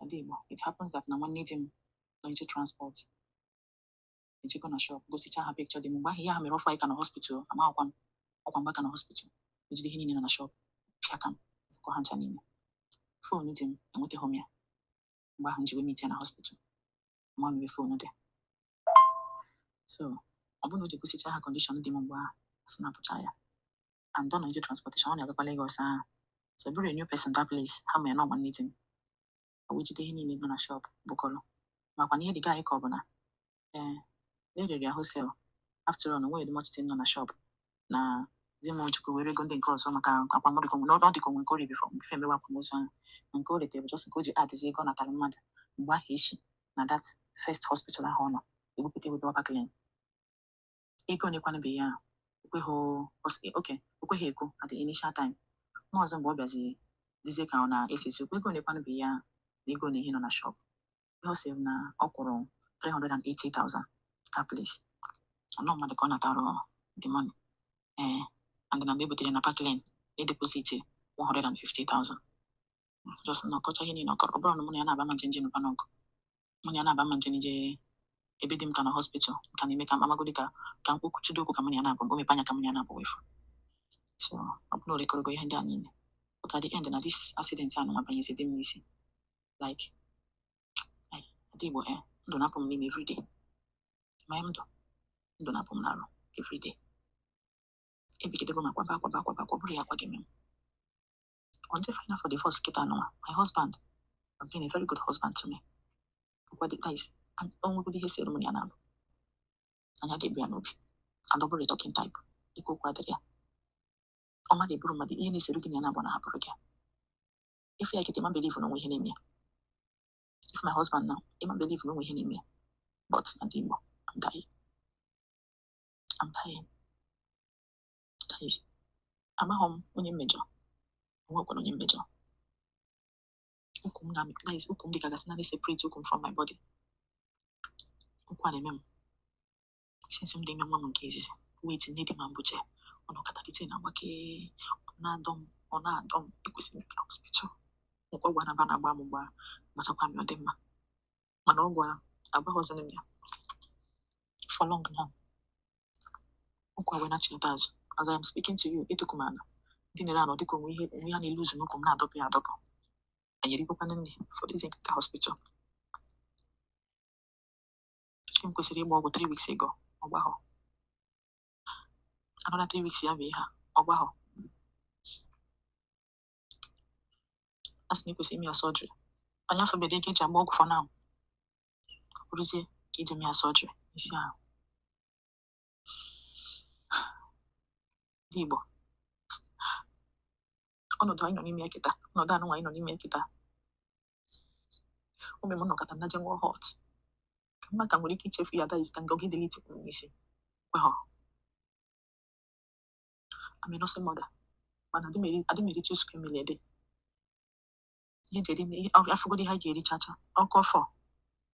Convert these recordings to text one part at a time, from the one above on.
Ada Igbo, it happens that na nwanne di m nọ into transport ejego na shop gosicha ha picture dị m mgbe ahụ ihe ha mere ọfọ anyị ka na hospital amaghịkwa m ọkwa mgbe ka na hospital ejide ihe niile nọ na shop pịa ka m fụkọ ha ncha niile phone di m enwetaghị m ya mgbe ahụ m ji wee meet ya na hospital nwa m ebe phone dị. So ọ bụrụ na o ji gosicha ha condition dị m mgbe ahụ snapụcha ya and ọ nọ into transportation ọ na-agakwa Lagos ahụ, so ọ bụrụ a new person that place ha ma ya na ọ nwanne di m o wee jide ihe niile nọ na shop bụkọrọ makwa na ihe dị gaghị ka ọ bụ na ee erere ya wholesale. After all, onweghị much thing nọ na shop na di m jikwa were ego ndị nke ọzọ maka akwa ọ dịka onwe nke o riri before emewe akwamozu ahụ na nke o retere bụ just nke o ji adịzi ego ọ natara mmadụ mgbe ahụ echi na that first hospital ahụ ọ nọ ebupụta ewebe Park Lane ego onekwanụ bụ ihe ahụ okweghị okay okweghị ekwu at the initial time nwa ọzọ mgbe ọ bịazi dizie ka ọ na-esesi okwu ego onekwanụ bụ ihe ahụ na ego na ihe nọ na shop ihe ọ sị m na ọ kwụrụ 380,000 that place ọnọ mmadụ ka ọ natara the money ee and na mgbe e butere na Park Lane na deposit 150,000 just na ọkọcha ihe niile ọ kọrọ ọ bụrụ na mụ na ya na-aba ma nje nje nụba n'ọgụ mụ na ya na-aba ma nje nje ebe di m ka na hospital ka na-eme ka amagodi ka ka m kwuchido okwu ka mụ na ya na-abụ o mepe anya ka mụ na ya na-abụ wefu. So ọ bụrụ na o rekọrọgo ihe ndị a niile but at the end na this accident a nụnwa banyezi di m n'isi like Ada Igbo ndụ na-apụ m n'ime everyday ma ndụ ndụ na-apụ m n'arụ everyday ebigidego m akwaba akwaba akwaba akwa bụrụ ya akwa ga-eme m until final for the first kịta nụnwa. My husband has been a very good husband to me. Ọkwa the ties and o nwegodi ihe sere mụ na ya na-abụ anya dị ebu ya n'obi and ọ bụrụ a talking type ike okwu adịrị ya ọ mmadụ eburu mmadụ ihe na-esere gị na ya na-abụ na hapụrụ gị if ya kịta ịma believe na onwe ihe na-eme ya if my husband now ịma believe na onwe ihe na-eme ya but Ada Igbo, I'm dying, I'm dying. That is amaghọ m onye mmejọ onwekwana onye mmejọ ụkwụ m na that is ụkwụ m dịka gasị na separate ụkwụ m from my body ụkwụ a na-eme m since m dị ime nwa m nke izizi wait nne di m mbụche ọ nọkọta na agbake ọ na-adọ m ọ na-adọ m ekwesịrị m ịga hospital nkwa ọgwụ anaba na-agba m mgba gbatakwa m ọ dị mma mana ọgwụ ahụ agbaghọzịrị m ya for long now ụkwụ a wee nachilata azụ as I am speaking to you etukwu m ala ndị nere anọ dịka onwe ihe onwe ha na-eluzu n'ụkwụ m na-adọpụ ya adọpụ anyị erigokwana nri for this nke hospital m kwesịrị ịgba ọgwụ 3 weeks ago ọ gbahọ another 3 weeks ya bụ ihe a ọ gbahọ a sị na ekwesịrị ime ya surgery anyị afọbedo ego eji agba ọgwụ for now ọ bụrụzie ka iji eme ya surgery isi ahụ. Ndị Igbo ọnọdụ anyị nọ n'ime ya kịta ọnọdụ anụ anyị nọ n'ime ya kịta ome m nọkọta na jenwụọ hot ka mma ka nwere ike ichefu ya that is ka nga oge delete m n'isi kwe ha. I'm a nursing mother mana adị m eri 2 square meal a day ihe eji eri ihe afụgodo ihe a ga-eri chacha ọkụ 4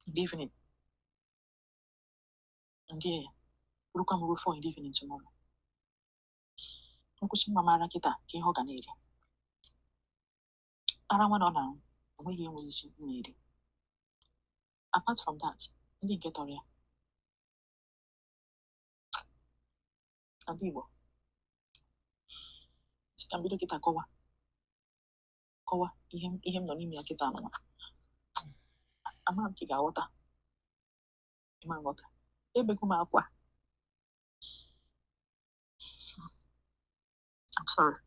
in the evening ndị rukwa m ruo 4 in the evening tomorrow nkwụsị nwa m ara kịta ka ihe ọ ga na-eri ara nwa na ọ na-aṅụ onweghị ihe nwere isi m na-eri apart from that ndị nke tọrọ ya Ada Igbo sị ka m bido kịta kọwa kọwa ihe m nọ n'ime ya kịta nụnwa ama m ka ị ga-aghọta ịma nghọta ebego m akwa I'm sorry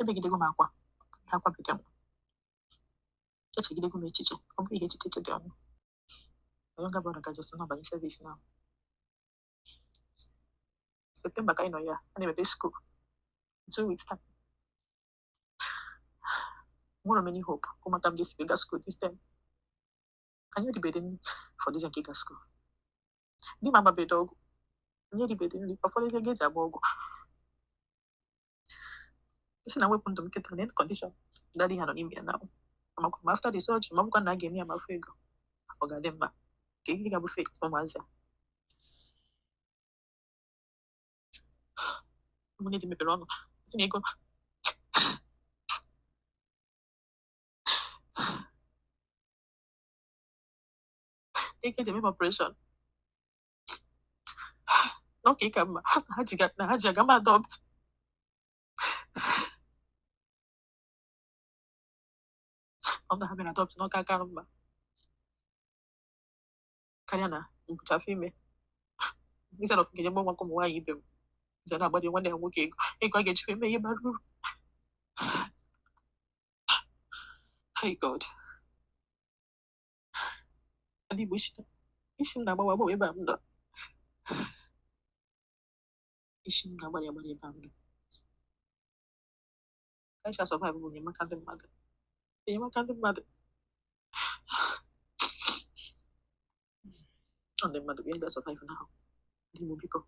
ebegidego m akwa akwa bete m echegidego m echiche ọ bụrụ ihe echiche dị ọnụ my younger brother ka just nọ banye service now September ka anyị nọ ya a na-emepe school 2 weeks time nwere m any hope ụmụaka m ga-esi ga school this time anyị eribere nri fọdụzie nke ịga school di m agbabedo ọgwụ anyị eribere nri ụfọdụ ego eji agba ọgwụ isi na wepụ ndụ m kịta na condition daddy ha nọ n'ime ya na amakwa m after the surgery ma ọ bụkwa na a ga-eme ya ma afọ ego ọ ga-adị mma ka ihe ga-abụ fate ụmụazị a ụmụnne di mepere ọnụ si na ego Ego eji eme m operation na ọka ịka mma na ha ji aga m adopt. Ọ na ha mere adopt na ọka aka mma karịa na mkpuchi afọ ime, instead of nkenye mgbanwe ụmụ nwaanyị ibe m ji na-agbado nwanne ya nwoke ego a ga-ejikwa eme ihe bara uru. Hey God, ndị Igbo, isi m na-agbawa agbawa ebe a m nọ, isi m na-agbari agbari ebe a m nọ. Ka survive bụ enyemaka ndị mmadụ, enyemaka ndị mmadụ. Ọ ndị mmadụ bụ ihe ndị survive na ahụ. Ndị Igbo, biko,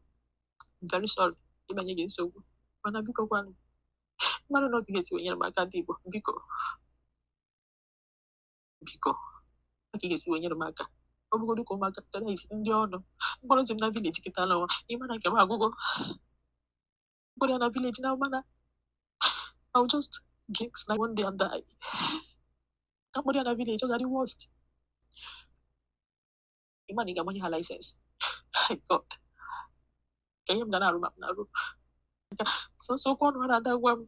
I'm very sorry ịbanye gị nsogbu, mana biko kwanụ, mmadụ na ogige esi nyere m aka. Ndị Igbo, biko, biko, ka ị ga-esi wee nyere m aka. Ọ bụgodu ka ụmụaka tara isi ndị ọnụ mkpọrọ dị m na village kịta n'ụwa. Ịma na nke m agwụgo mkpọrọ ya na village na mana I'll just drink snack one day and die. Ka mkpọrọ ya na village, ọ ga-adị worst. Ịma na ị ga-agbanye ha license. My God, ka ihe m ga na-arụ ma m na-arụ sọsọ okwu ọnụ ha na-ada gwa m.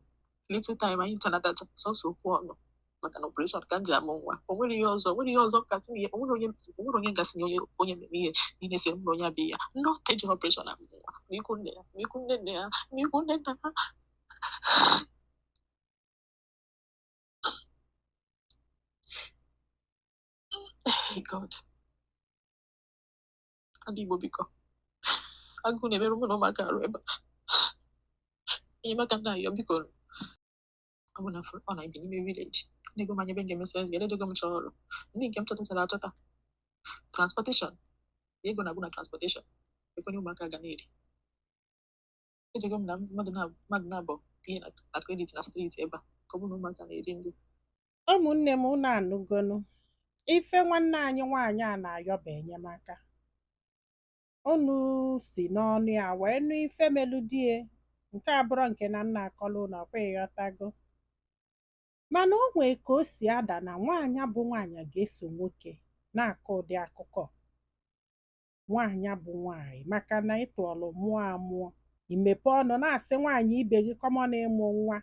Little time anyị nta natacha sọsọ okwu ọnụ maka na operation ka m ji amụ nwa. O nwere ihe ọzọ, o nwere ihe ọzọ kasị na ihe, o nwere onye gasị na onye mere ihe niile sịrị m na onye abịa ya nnọọ ka eji operation amụ nwa, ma ikwu nne ya, ma ikwu nne nne ya, ma ikwu nne nna ha. Hey God, ndị Igbo, biko, agụụ na-emerụ mụ na ụmụaka arụ ebe a. Enyemaka nna ayọ, biko. Ọ bụ na ọ na-ebi n'ime village na-ego m anya ebe m ga-emesi eze ga-edejego m chọọ ọrụ. Ndị nke m chọtachara achọta, transportation, ego na-agwụ na transportation ekwenye ụmụaka ga na-eri. Ejego m na mmadụ na-abọ ihe na credit na street ebe a ka ọ bụ na ụmụaka na-eri nri. Ụmụnne m, unu anụgonu ife nwanne anyị nwaanyị a na-ayọ bụ enyemaka. Unu si n'ọnụ ya wee nụ ife melu die nke abụrọ nke na nna akọlụ unu ọkwa ịghọtago. Mana o nwee ka o si ada na nwaanyị bụ nwaanyị ga-eso nwoke na-akọ ụdị akụkọ nwaanyị bụ nwaanyị, maka na ịtụọlụ mụọ amụọ, imepe ọnụ na-asị nwaanyị ibe gị common ịmụ nwa,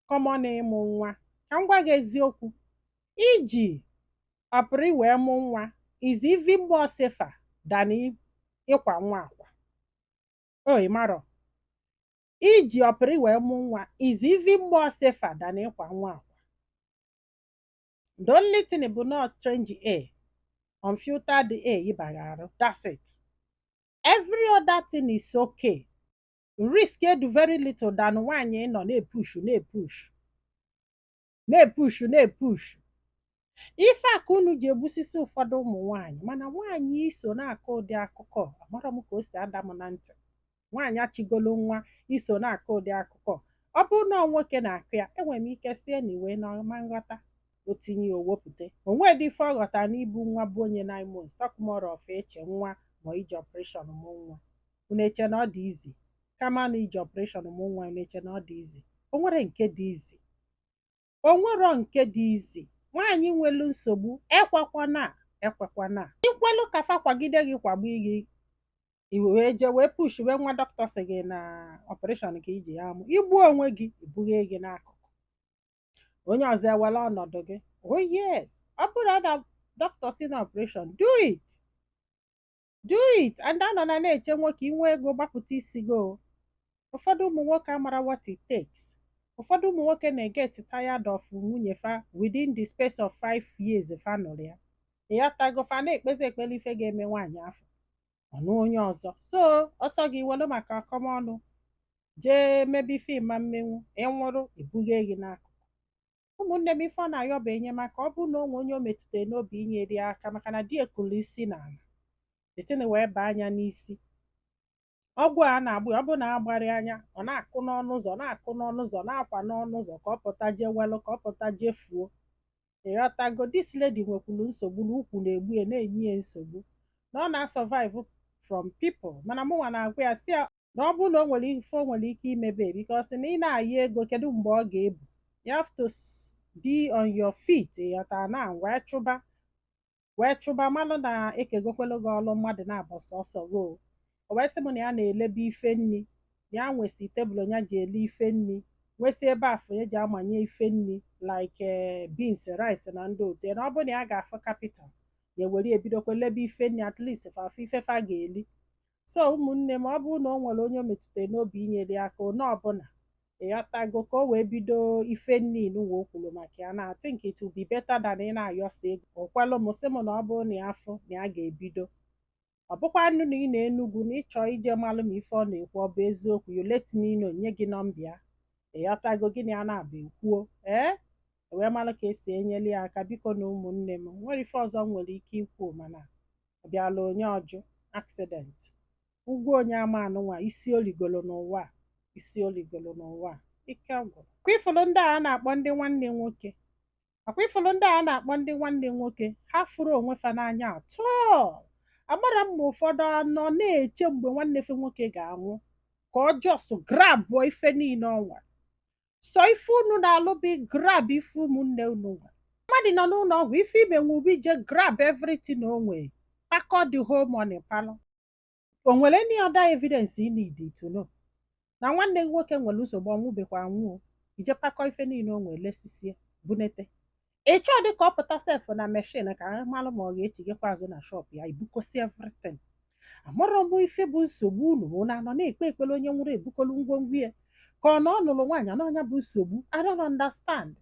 common ịmụ nwa. Ka m gwa gị eziokwu, iji ọpụrụ wee mụ nwa is even more safer than ịkwa nwa akwa. O ị marọ iji ọpụrụ wee mụ nwa is even more safer than ịkwa nwa akwa. The only thing bụ not strange air, unfiltered air ịbaghị arụ, that's it. Every other thing is okay. Risk edu very little than nwaanyị nọ na-epush, na-epush, na-epush, na-epush. Ife a ka unu ji egbusisi ụfọdụ ụmụ nwaanyị. Mana nwaanyị iso na-akọ ụdị akụkọ, amarọ m ka o si ada m na ntị. Nwaanyị achịgolo nwa iso na-akọ ụdị akụkọ, ọ bụrụ na ọ nwoke na-akụ ya, enwere m ike sie na iwe na ọma nghọta o tinye ya, o wepụta onwedị ife ọ ghọtara n'ibu nwa bụ onye 9 months, talk more of eche nwa ma iji operation mụ nwa. Unu eche na ọ dị easy? Kama na iji operation mụ nwa, unu eche na ọ dị easy? O nwere nke dị easy? O nwero nke dị easy. Nwaanyị nwelu nsogbu, ekwekwana, ekwekwana ikwelu ka fa kwagide gị, kwagbu gị, i wee jee wee push wee nwa. Dọkịta sị gị na operation ka iji ya amụ, igbu onwe gị, ibughe gị n'akụkụ, onye ọzọ ewere ọnọdụ gị. Oh yes, ọ bụrụ na dọkịta si na operation, do it, do it. And anọ na na-eche nwoke inwe ego gbapụta isi gị o. Ụfọdụ ụmụ nwoke amara what it takes. Ụfọdụ ụmụ nwoke na-eget tired of nwunye fa within the space of 5 years fa nụrụ ya. Ịghọtago? Fa na-ekpezi ekpere ife ga-eme nwaanyị afọ ọnụ onye ọzọ. So ọsọ gị welu maka akọmọnụ jee mebe ife ịma mmenwu, ịnwụrụ, ebughe gị n'akụkụ. Ụmụnne m, ife ọ na-ayọ bụ enyemaka. Ọ bụrụ na onwe onye o metụtara n'obi inyere ya aka, maka na di ekulu isi n'ala etin wee baa anya n'isi ọgwụ a na-agbụ ya. Ọ bụrụ na agbara anya, ọ na-akụ n'ọnụ ụzọ, na-akụ n'ọnụ ụzọ, na-akwa n'ọnụ ụzọ ka ọ pụta jee welụ, ka ọ pụta jee fuo. Ịghọtago? This lady nwekwuru nsogbu na ukwu na-egbu ya, na-enye ya nsogbu na ọ na-survive from people. Mana mụnwa na-agwa ya si ya na ọ bụrụ na o nwere ife o nwere ike imebe, because na ị na-ayọ ego, kedu mgbe ọ ga-ebu? You have to be on your feet. Ịghọta? Na wee chụba Wee chụba malụ na ekegokwelu gị ọlụ mmadụ na-abọ sọsọ go. O wee sị m na ya na-elebe ife nni, na ya nwesi table ya ji ele ife nni, nwesị ebe afọ ya ji amanye ife nni like beans, rice na ndị otu ya, na ọ bụrụ na ya ga-afụ capital, ya ewere ebidokwa lebe ife nni, at least fa afụ ife fa ga-eli. So ụmụnne m, ọ bụrụ na o nwere onye o metụtara n'obi inyere ya aka, one ọbụla, ịghọtago, ka o wee bido ife nni nwa o kwuru maka ya na I think it will be better than ị na-ayọsi ego. O kwelụ m, sị m na ọ bụrụ na ya afụ na ya ga-ebido. Ọ bụkwa nnu na ị na Enugwu na ịchọ ije malụ ma ife ọ na-ekwu ọ bụ eziokwu, you let me know, nye gị nọmba ya, ịghọtago, gị na ya na-abụ ekwuo, ee, wee malụ ka esi enyeli ya aka. Biko na ụmụnne m, nwere ife ọzọ m nwere ike ikwu, mana ọ bịala onye ọjụ accident ụgwọ onye ama anụnwa isi oligolo n'ụwa a, isi oligolo n'ụwa a, ike gwụrụ. Akwa ifulu ndị a na-akpọ ndị nwanne nwoke, akwa ifulu ndị a na-akpọ ndị nwanne nwoke, ha fụrụ onwe fa n'anya atọọ. Agbara m ma ụfọdụ anọ na-eche mgbe nwanne fe nwoke ga-anwụ ka ọ just grabụọ ife niile ọ nwere. Sọ ife unu na-alụ bụ grab ife ụmụnne unu nwere. Mmadụ nọ n'ụlọ ọgwụ, ife ime nwe ubi je grab everything o nwere, pakọ the whole money palụ. O nwere any other evidence you need to know na nwanne gị nwoke nwere nsogbu? Ọnwụbekwa anwụ o ije pakọ ife niile o nwere, lesisie, bunete. Ị chọọ dị ka ọ pụta sef na machine ka anyị malụ ma ọ ga-echigekwa azụ na shop ya, ibukosi everything. Amarọ m ife bụ nsogbu unu bụ na anọ na-ekpe ekpere onye nwụrụ ebukolu ngwongwo ya, ka ọ na ọ nụrụ nwaanyị n'ọnya bụ nsogbu. I don't understand.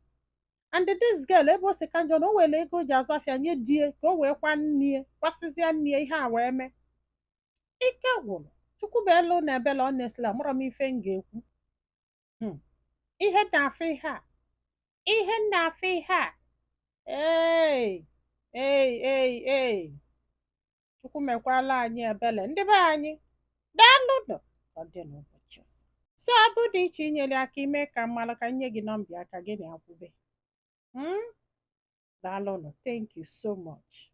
And this girl, ebe o si ka njọ na o were ego o ji azụ afịa nye die ka o wee kwa nnie kwasịzịa nnie, ihe a wee mee. Ike gwụrụ. Chukwu bụ elu na ebele. Honestly, amarọ m ife m ga-ekwu. Ihe na-afụ ihe a, ihe na-afụ ihe a, ee ee ee ee, Chukwu mekwala anyị ebele. Ndị be anyị, daalụnụ. Ka ọ dị n'ụbọchị ọzọ. So ọ bụ dị iche inyere aka ime ka mmalụ ka nye gị nọmba aka gị na akwụbe. Daalụnụ, thank you so much.